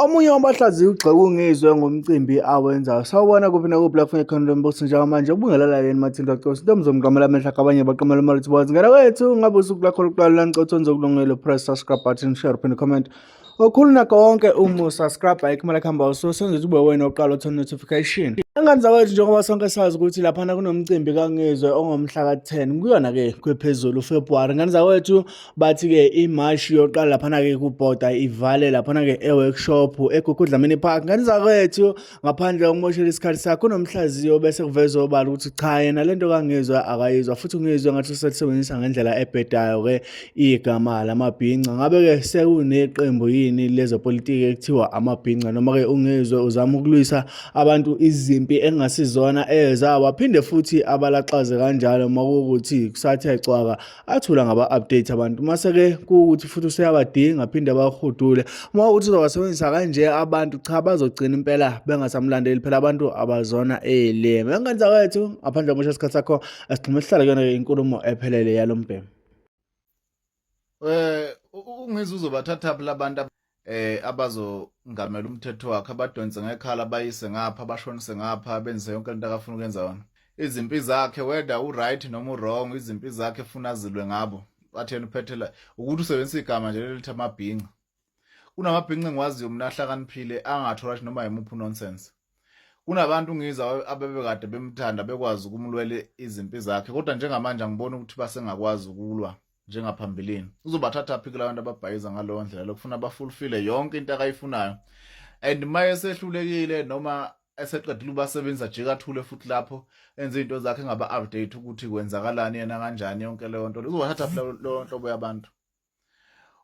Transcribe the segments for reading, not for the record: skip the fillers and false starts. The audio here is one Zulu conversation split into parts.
Omunye wabahlaziyi ugxeka uNgizwe ngomcimbi awenzayo. Sawubona kuphi nakuphi lapho ngekhona lombuso njengamanje ubungelala yini Mathinta Cosi ntombi zomqamela amehlo akho abanye baqamela imali ukuthi bazi ngena wethu ngabe usuku lakho lokuqala lanicotho nzokulungelo press subscribe button share pin comment okhulu nakho wonke uma usubscribe ayikho imali ekuhamba ususenza ukuthi ube wena oqala uthole notification. Ingane zakwethu, njengoba sonke sazi ukuthi laphana kunomcimbi kaNgizwe ongomhla ka-10 kuyona-ke kwephezulu uFebruwari. Ingane zakwethu, bathi-ke imashi yoqala laphana-ke kubhoda ivale laphana-ke e-workshop eGugu Dlamini Park. Ngane zakwethu, ngaphandle kokumoshela isikhathi sakho, kunomhlaziyo bese kuvezwa obala ukuthi cha, yena lento kaNgizwe akayizwa, futhi uNgizwe ngathi uselisebenzisa ngendlela ebhedayo-ke igama lamabhinca. Ngabe-ke sekuneqembu yini lezepolitiki ekuthiwa amabhinca, noma-ke uNgizwe uzama ukulwisa abantu izimpi engasizona ezabo, aphinde futhi abalaxaze kanjalo uma kuwukuthi kusathe cwaka, athula ngaba-update abantu, mase-ke kuwukuthi futhi useyabadinga aphinde abahudule. Uma ukuthi uzobasebenzisa kanje abantu, cha, bazogcina impela bengasamlandeli, phela abantu abazona elimi. Engane zakwethu, ngaphandle komosha isikhathi sakho, asigxume sihlale kuyona-ke inkulumo ephelele yalo mbhemu. UNgizwe uzobathatha phi labantu abazongamela umthetho wakhe, abadonse ngekhala, bayise ngapha, bashonise ngapha, benze yonke into akafuna ukuyenza yona? Izimpi zakhe, whether u-right noma u-wrong, izimpi zakhe efuna azilwe ngabo, athi yena uphethela ukuthi usebenzisa igama nje lelithi amabhinca. Kunamabhinca engiwaziyo mina ahlakaniphile angathola noma yimuphi nonsense. Kunabantu ngizwa abebekade bemthanda, bekwazi ukumlwela izimpi zakhe, kodwa njengamanje angiboni ukuthi basengakwazi ukulwa njengaphambilini. Uzobathatha phi kula bantu ababhayiza ngaleyo ndlela lokufuna bafulfile yonke into akayifunayo? And uma esehlulekile noma eseqedile ubasebenzisa, jika athule futhi lapho enze izinto zakhe, engaba-update ukuthi kwenzakalani, yena kanjani, yonke leyo nto. Uzobathatha phi leyo nhlobo yabantu?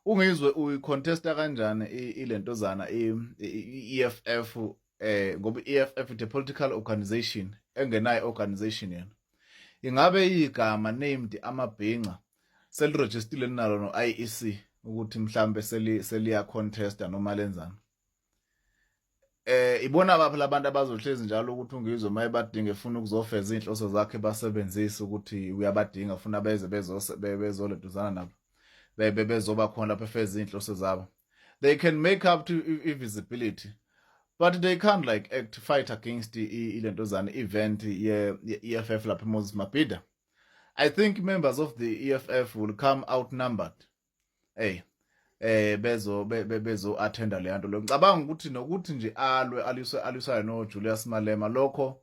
UNgizwe uyicontesta kanjani ilentozana i-EFF, ngoba i-EFF is a political organization engenayo organization yena? Ingabe igama named amabhinca selirejistile nalo no-IEC ukuthi mhlambe seliya contesta noma lenzani? Ibona baphi labantu abazohlezi njalo ukuthi uNgizwe maye badinga, efuna ukuzofeza inhloso zakhe, basebenzise ukuthi uyabadinga, ufuna beze bezoleduzana nabo, bebe bezoba khona lapho efeza inhloso zabo? They can make up to i-visibility, but they can't like act fight against ilentozana event ye-EFF lapha eMoses Mabhida. I think members of the EFF will come outnumbered. Hey, bezo attenda le nto lo. Ngicabanga ukuthi nokuthi nje alwe aliswe aliswayo no Julius Malema, lokho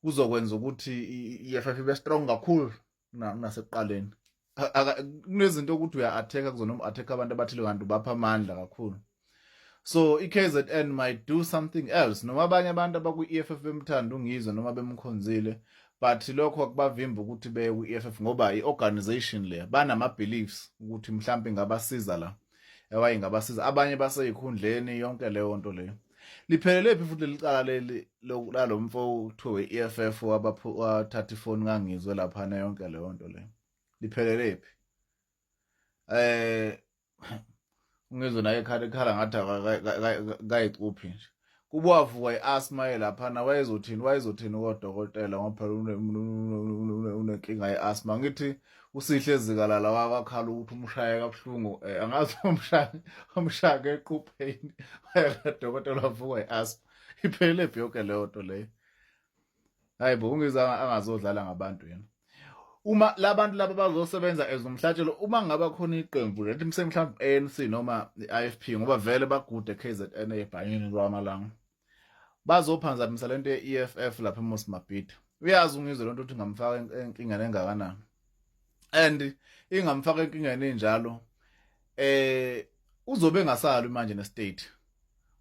kuzokwenza ukuthi i-EFF ibe strong kakhulu kunasekuqaleni. Kunezinto ukuthi uya attack kuzona, um attack abantu abathile, kanti bapha amandla kakhulu. So i-KZN might do something else, noma abanye abantu abakwi-EFF bemthanda uNgizwe noma bemkhonzile, but lokho akubavimba ukuthi beye kwi-EFF, ngoba i-organization le banama-beliefs ukuthi mhlawumbe ingabasiza la ewaye ingabasiza abanye baseyikhundleni, yonke leyo nto leyo. Liphelele phi futhi leli cala leli lalo mfo kuthiwe we-EFF wathatha ifoni kaNgizwe laphana, yonke leyo nto leyo liphelele phi? UNgizwe naye ekhala ekhala ngathi kayicuphi nje. Kube wavuka i-asthma laphana, wayezothini? Wayezothini kodokotela? Ngoba phela unenkinga ye-asthma. Ngithi uSihle Zikalala wakhala ukuthi umshaye kabuhlungu, angazi umshaya umshaya equpheni, waya wavuka i-asthma. Iphelele phi yonke leyo nto leyo? Hayi bo, uNgizwe angazodlala ngabantu yena. Uma labantu laba bazosebenza as umhlatshelo, uma ngaba khona iqembu lethi mhlawumbe ANC noma i-IFP, ngoba vele bagude KZN ebhanyini lwamalanga, bazophanzamisa lento ye-EFF lapha eMoses Mabhida. Uyazi uNgizwe lonto ukuthi ngamfaka enkingeni engakanani, and ingamfaka enkingeni enjalo, uzobe engasali manje nestate,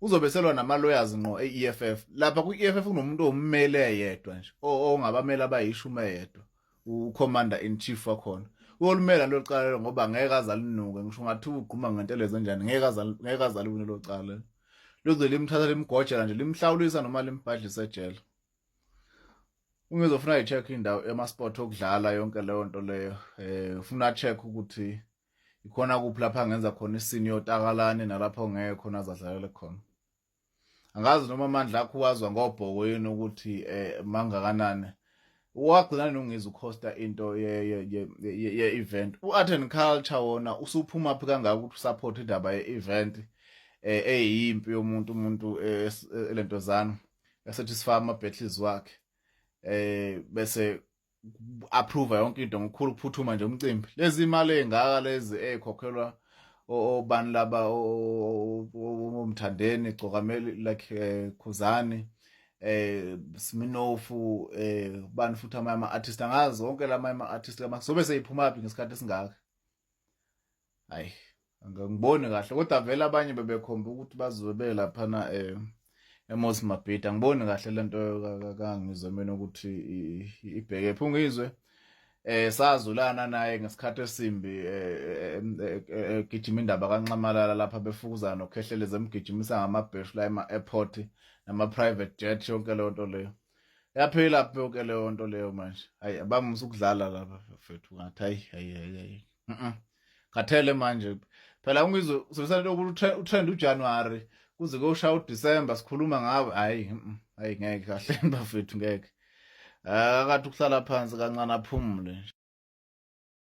uzobe selwa nama-lawyers ngqo e-EFF. Lapha kwi-EFF kunomuntu owummeli eyedwa nje ongabameli abayishumi eyedwa, ucommander in chief wakhona. Uyolumela lelo cala, ngoba ngeke azalinuke, ngisho ungathiwa ugquma ngentelezo enjani, ngeke azaliwine lelo cala. Luze limthatha limgojela nje, limhlawulisa noma limbhadlise ejele. Ungizofuna i-check indawo ema-sport okudlala, yonke leyo nto leyo. Ufuna check ukuthi ikhona kuphi lapha angenza khona isini yotakalane nalapho ngeke khona azadlalele khona. Angazi noma amandla akho uwazwa ngobhokweni ukuthi mangakanani. Wagcina noNgizwe ucosta into ye event. U-art and culture wona usuphuma phi kangaka ukuthi usupport indaba ye-event? Eyimpi yomuntu umuntu elentozana esatisfy ama battles wakhe bese approve yonke into ngokukhulu ukuphuthuma nje umcimbi. Lezi imali ezingaka lezi ezikhokhelwa obani laba, oMthandeni, Gcokameli, like Khuzani, Sminofu, bani futhi amanye ama artist, angazi wonke lamanye ama artist kama sobe seyiphuma phi ngesikhathi esingaka. Hayi, angiboni kahle, kodwa vele abanye bebekhomba ukuthi bazobe belaphana eMoses Mabhida. Angiboni kahle lento kangizwe mina ukuthi ibheke phi ungizwe. Sazulana naye ngesikhathi esimbi egijima indaba kaNxamalala lapha befukuzana noKhehlelezi, emgijimisa ngamabheshu la ema-airport nama-private jet, yonke leyo nto leyo yaphela yonke leyo nto leyo. Manje hayi, abamusa ukudlala lapha mfethu, ngathi hayi, hayi, hayi, hayi, khathele manje phela ungizwe usebenzisa ukuthi utrend uJanuary kuze kuyoshaya uDecember sikhuluma ngawe. Hayi, hayi, ngeke kahle bafethu, ngeke. Akathi ukuhlala phansi kancane aphumule nje.